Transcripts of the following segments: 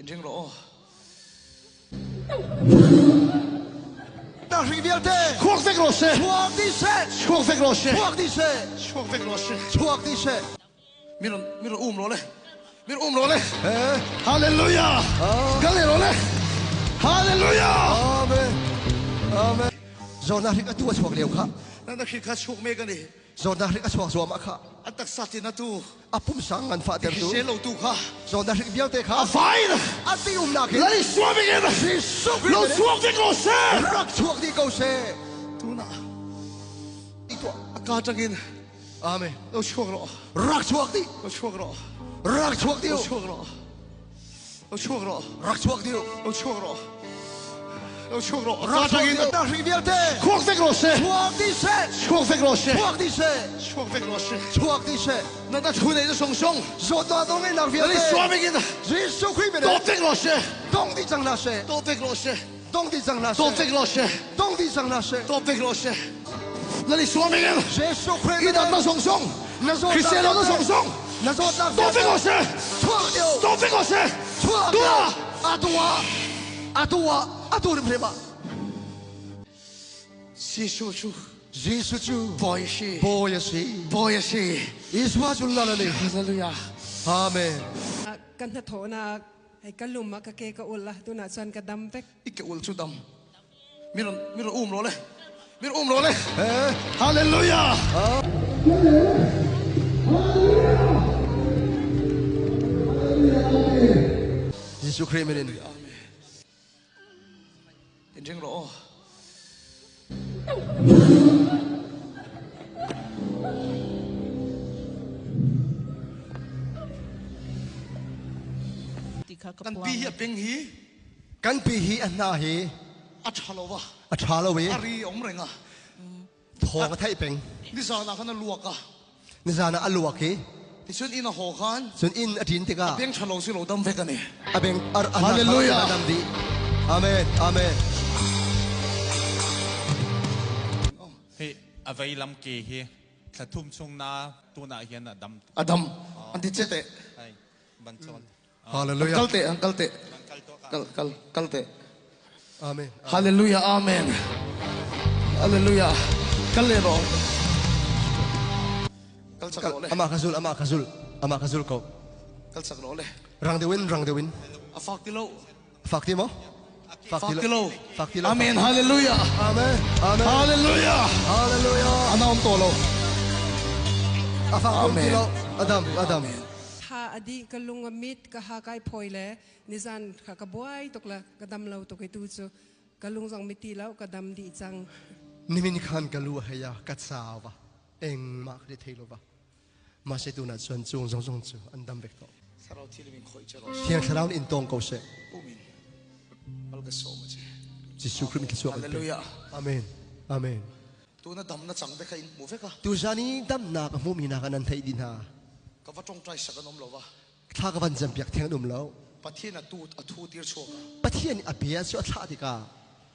Ring rawh aw. Na hri vialte Chuak vek rawh seh. Chuak dih seh. Chuak vek rawh seh. Chuak dih seh. Chuak vek rawh seh. Chuak dih seh. Mi ron mi ron um rawh le. Mi ron um rawh le. Hallelujah. Kal le rawh le. Hallelujah. Amen. Amen. Zawtnak hrik atu a chuak lio kha. Na hrik kha chuak me ka ni. Zawtnak hrik a chuak zuahmah kha. A taksa tin atu. A pumsa ngan fahtertu. Hrisel lo tu kha. Zawtnak hrik vialte kha. A fai in. A ti umnak hin. Lal Isua bik in. Jesuh Khrih Lo chuak dih ko seh. Rak chuak dih ko seh. Tunah. A ka tangin. Amen. Lo chuak rawh. Rak chuak dih. Lo chuak rawh. Rak chuak dih. Lo chuak rawh. Lo chuak rawh. Rak chuak dih. Lo chuak rawh. Lo chuak rawh. Rak chuak dih. Na hri vialte. Chuak vek rawh seh. Chuak dih seh. Chuak vek rawh seh. Chuak dih seh. Chuak vek rawh seh. Chuak dih seh. Na na thu nei na song song. Zawtnak dong ngeihnak vialte. Na suami in. Jesuh Khrih min. Dawt vek rawh seh. Dong dih cang hna seh. Dawt vek rawh seh. Dong dih cang hna seh. Dawt vek rawh seh. Dong dih cang hna seh. Dawt vek rawh seh. Na ni suami in. Jesuh Khrih min. I dat na song song. Na zawtnak Kristian na song song. Na zawtnak Dawt vek rawh seh. Chuak dih. Dawt vek rawh seh. Chuak Tuah. Atu ah. Atu ah. Atu rim ah. Jesuh cu Jesuh cu Bawi a si. Bawi a si. Bawi a si. Isua cu lal a ni. Hallelujah. Amen. Kan hnathawhnak hei ka lum ah ka ke ka ul a tunah cun ka dam vek. I ke ul cu dam. Mi ron mi ron um ro le. Mi ron um ro le. Hallelujah. Jesuh Khrih min in. In ring rawh aw. Kan pi hi a peng hi Kan pi hi a hna hi a ṭha lo va. A ṭha lo i a ri om reng a. Thawng a theih peng. Nizan ah khan a luak a. Nizan ah a luak i Cun inn a haw khan. Cun inn a ṭin tikah. A beng ṭhalo si lo dam vek ani. A beng a Hallelujah. dam dih. Amen. Amen. Hi a vei lam ke hi thla thum chung na tunah hian a dam. A dam. An ti chete. Ai ban chon. Hallelujah. Kal te, an kal te. Kal kal kal te. Amen. Hallelujah. Amen. Hallelujah. Kal le ro. Kal chak ro le. Ama ka zul, ama ka zul, ama ka zul ko. Kal chak ro le. Rang deuhin, rang deuhin. A fak ti lo. Fak ti mo? Fak ti lo. Fak ti lo. Amen. Hallelujah. Amen. Amen. Hallelujah. Hallelujah. Ana om to lo. A fak ti lo. Adam, Adam. Tha adi ka lung a mit ka ha kai phoi le nizan kha ka buai tuk la ka dam lo tuk i tu cu ka lung zong miti lo ka dam dih cang. Nimin khan ka lu heya ka chawa engmah ka thei lo ba mase tu na chuan chung zong zong cu an dam vek to. Thlarau thil min khoi chero. Thiang thlarau in tong ko se. Umin mal ka so ma chi. Jesuh Christ min Hallelujah. Amen. Amen. Tu na dam na chang te kha in hmu vek a. Tu zan i damnak a hmumi hna kha nan theih dih hna. Ka va ṭongṭai sak an um lo va. Thla ka van campiak theng an um lo. Pathian a tu a thu tir chuak a. Pathian a bia cu a thlah tikah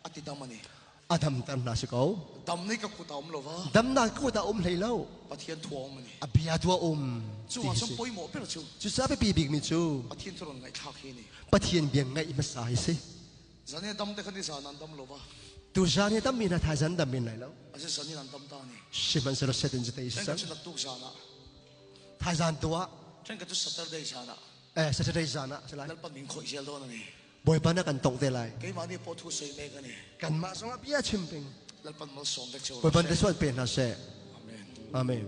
a ti dam ani. A damter hna si ko. Dam nih ka kut a um lo va. Damnak kut a um hlei lo. Pathian thu a um ani. A bia tu a um. Cu ah cun poimawh ber cu. Cucaah biapi bikmi cu Pathian thu ron ngaihthlak hi ni. Pathian bia ngaih hmasa hi si. Zan i dam te khan i zan an dam lo va. Tu zan i dammi hna thai zan dam in lai lo. Asi zan in an dam ta ni. Sihmanhsehlaw setin cu tei sang. Cu tuk zan ah. Thai zan tu ah. Then ka cu Saturday zan ah. Eh Saturday zan ah salai. Lalpa min khoi zel don ani. Bawipa na kan tong te lai. Keimah nih po thu soi mek ani. Kanmah zong ah bia chim ping. Lalpan mal som vek cheu. Bawipa te suan pe hna seh. Amen. Amen.